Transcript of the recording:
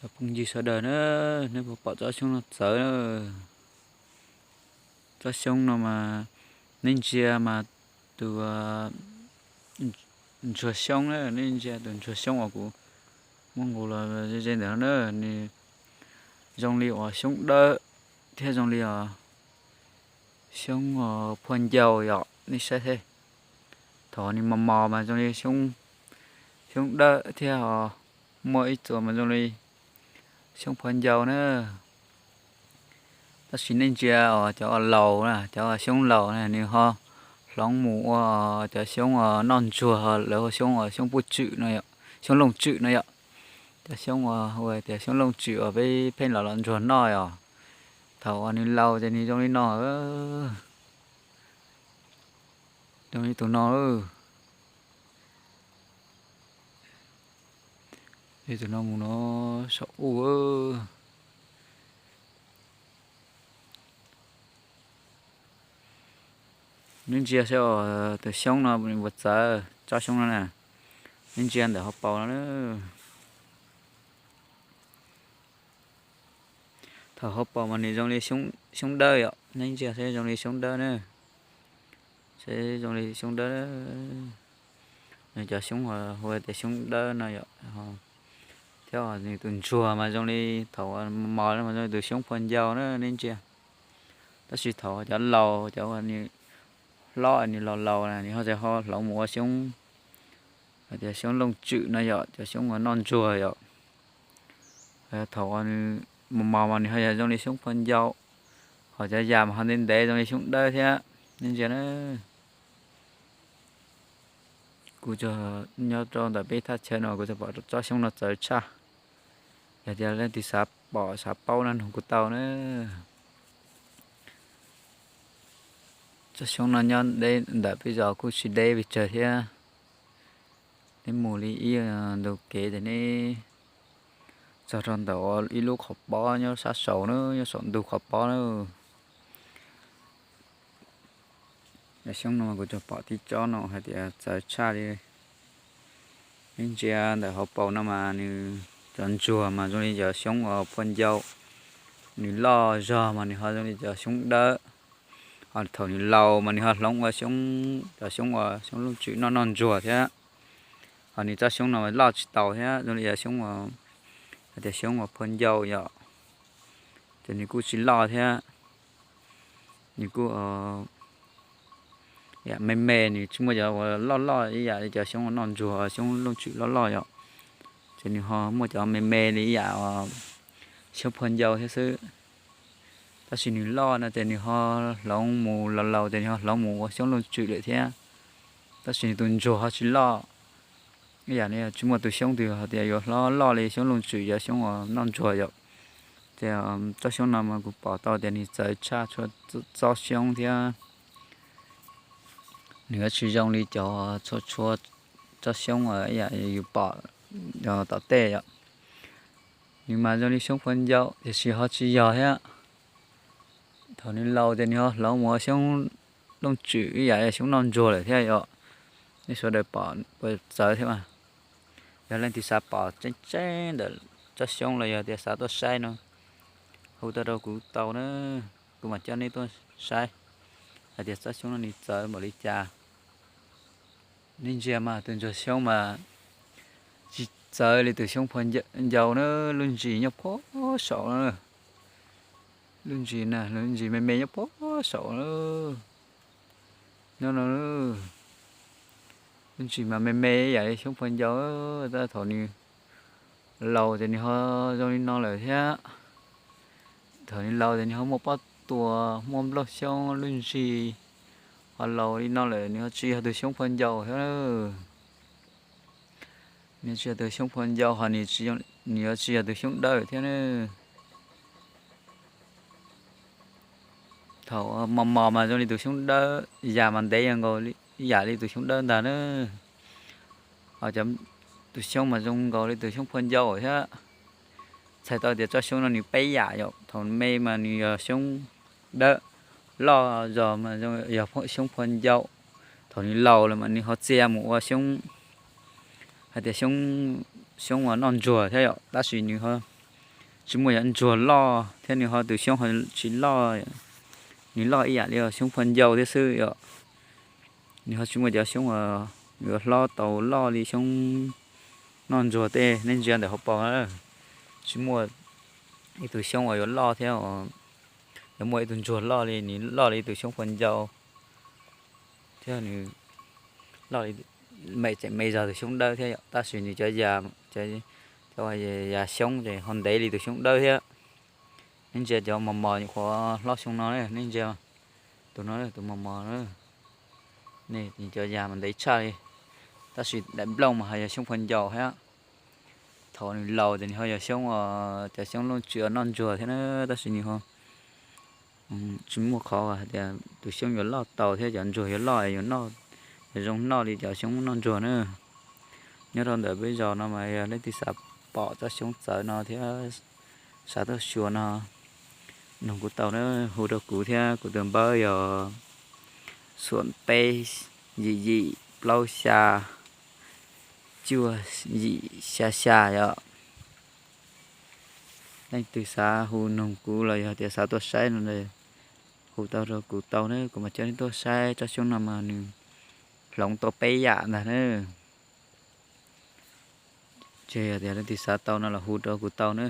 Phooj ywg sawv daws na, nej puas pom tsob xyoob no txawv na? Tsob xyoob no mas nej ntsia mas tus ntsuag xyoob na, nej ntsia tus ntsuag xyoob uas kuv muab nqus los ze ze ntawm no na, nws zoo li uas xyoob dawb thiab zoo li os xyoob phua ncau yom, nej saib thiab. Thaum nws mos mos mas zoo li xyoob dawb thiab os, muaj ib txuas mas zoo li xyoob phua ncau na. Tab sis nej ntsia os, cov laus na, cov xyoob laus na nws ho hloov mus ua cov xyoob noj ntsuag, lawv hu xyoob, xyoob puj tswm no, xyoob looj tswm no yom. Cov xyoob uas hu tias xyoob looj tswm uas peb pheej los los ntsuag noj yom. Thaum uas nws laus ces nws zoo li no, zoo li tus no. Tus no mus no saum u. Neb ntsia saib os, tus xyoob no nws puas txawv, tsob xyoob no na. Neb ntsia ntawm hauv paus no. Thaum hauv paus mas nws zoo li xyoob dawb yom, neb ntsia saib zoo li xyoob dawb na. Saib zoo li xyoob dawb. Nws cov xyoob hu tias xyoob dawb no yom. Thiab nws tus ntsuag mas zoo li thaum mos mos no mas zoo li tus xyoob phua ncau na, neb ntsia. Tab sis thaum cov laus, cov uas nws hlob, nws laus laus na, nws ho txawm ho hloov mus ua xyoob, hais tias xyoob looj tswm no yom, cov xyoob uas noj ntsuag yom. Thaum uas nws mos mos mas nws ho yog zoo li xyoob phua ncau, ho cov yam mas ho ntev ntev zoo li xyoob dawb thiab. Neb ntsia na, kuv tsuas nyob rau ntawm peb thaj chaw no kuv tsuas pom tsob xyoob no txawv tshaj. Yog tias leej twg xav pom xav paub no nug kuv tau na. Tsob xyoob no nyob deb ntawm peb zos kuj tsis deb pes tsawg thiab. Neb mus li ib ntu kev ces neb txog rau ntawm ib lub qhov pob nyob sab saud na, nyob saum ntug qhov pob na. Cov xyoob no kuv tsuas pom tib tsob no hais tias txawv tshaj li. Neb ntsia ntawm hauv paus no mas nws cov ntsuag mas zoo li cov xyoob uas phua ncau, nws loj zog mas nws ho zoo li cov xyoob dawb. Ho thaum nws laus mas nws ho hloov ua xyoob, cov xyoob uas xyoob looj tswm noj noj ntsuag thiab. Ho nws tsob xyoob no loj tsis taus thiab, zoo li cov xyoob, hais tias xyoob uas phua ncau yom. Ces nws kuj tsis loj thiab, nws kuj me me, nws tsis muaj cov uas loj loj ib yam li cov xyoob noj ntsuag, xyoob looj tswm loj loj yom. Ces nws ho muaj cov me me li ib yam xyoob phua ncau thiab xwb. Tab sis nws loj no ces nws ho hloov mus, laus laus ces nws ho hloov mus ua xyoob looj tswm lawm thiab. Tab sis nws tus ntsuag ho tsis loj. Ib yam li tsis muaj tus xyoob twg hais tias yuav hlob loj li xyoob looj tswm, cov xyoob uas noj ntsuag yom. Ces tsob xyoob no mas kuv pom tau tias nws txawv tshaj txhua tsob xyoob thiab. Nws yuav tsis zoo li cov txhua txhua tsob xyoob ib yam yus pom tom tej yom. Nws mas zoo li xyoob phua ncau tiam sis ho tsis yog thiab. Thaum nws laus ces nws ho hloov mus ua xyoob looj tswm ib yam xyoob noj ntsuag lawm thiab yom. Nej sawv daws pom puas txawv thiab mas. Yog leej twg xav pom tseeb tseeb ntawm tsob xyoob los yog tias xav tuaj saib no, hu tuaj rau kuv tau na, kuv mam coj nej tuaj saib hais tias tsob xyoob no nws txawv npaum li cas. Nej ntsia mas tus ntsuag xyoob mas tsis txawv li tus xyoob phua ncau na, lub ntsis nyob puag saum na. Lub ntsis na, lub ntsis me me nyob puag saum na. Nyob no, lub ntsis mas me me ib yam li xyoob phua ncau, tab thaum nws laus ces nws ho zoo li no lawm thiab. Thaum nws laus ces nws ho muaj pob tuas, muaj nplooj xyoob, lub ntsis ho laus li no lawm, nws ho tsis yog tus xyoob phua ncau thiab. Nws tsis yog tus xyoob phua ncau, ho nws yuav tsis yog tus xyoob dawb thiab na. Thaum mos mos mas zoo li tus xyoob dawb, yam mas ntev yam nkaus, yam li tus xyoob dawb ntag na. Ho cov, tus xyoob mas zoo nkaus li tus xyoob phua ncau thiab. Txhais tau tias tsob xyoob no nws peb yam yom, thaum me mas nws yog xyoob dawb, loj zog mas yog xyoob phua ncau. Thaum nws laus lawm mas nws ho txia mus ua xyoob, hais tias xyoob uas noj ntsuag thiab yom, tab sis nws ho Tsis muaj cov ntsuag loj thiab nws ho tus xyoob ho tsis loj, nws loj ib yam li xyoob pha ncau thiab xwb yom. Nws ho tsis muaj cov xyoob yuav hlob tau loj li xyoob noj ntsuag tej nej ntsia ntawm hauv paus. Tsis muaj ib tug xyoob uas yuav loj thiab yuav muaj ib tug ntsuag loj li, nws loj li tus xyoob pha ncau thiab nws loj li, me tseem me zog tus xyoob dawb thiab yom, tab sis nws cov yas, cov yas xyoob ces ho ntev li tus xyoob dawb thiab. Nej ntsia cov mos mos nyuam qhuav hlob xyoo no, nej ntsia tus no, tus mos mos, nej cov yas mas ntev tshaj li, tab sis daim nplooj mas ho yog xyoob pha ncau thiab. Thaum nws laus ces nws ho yog xyoob, cov xyoob loj tsw noj ntsuag thiab na, tab sis nws ho tsis muaj qhov hais tias tus xyoob yuav loj tau thiab cov ntsuag yuav loj, yuav noj, yuav zoo noj li cov xyoob noj ntsuag na. Nyob rau ntawm peb zos no mas yog leej twg xav pom tsob xyoob txawv no thiab xav tuaj xyuas no, nug kuv tau na, hu rau kuv thiab, kuv tus npawb yog xuam peb yim yim plaub xya cuaj yim xya xya yom. Leej twg xav hu nug kuv los yog tias xav tuaj saib no, hu tau rau kuv tau na, kuv mam coj nej tuaj saib tsob xyoob no mas nws hloov tau peb yam ntag na. Ces yog tias leej twg xav tau no los hu rau kuv tau na.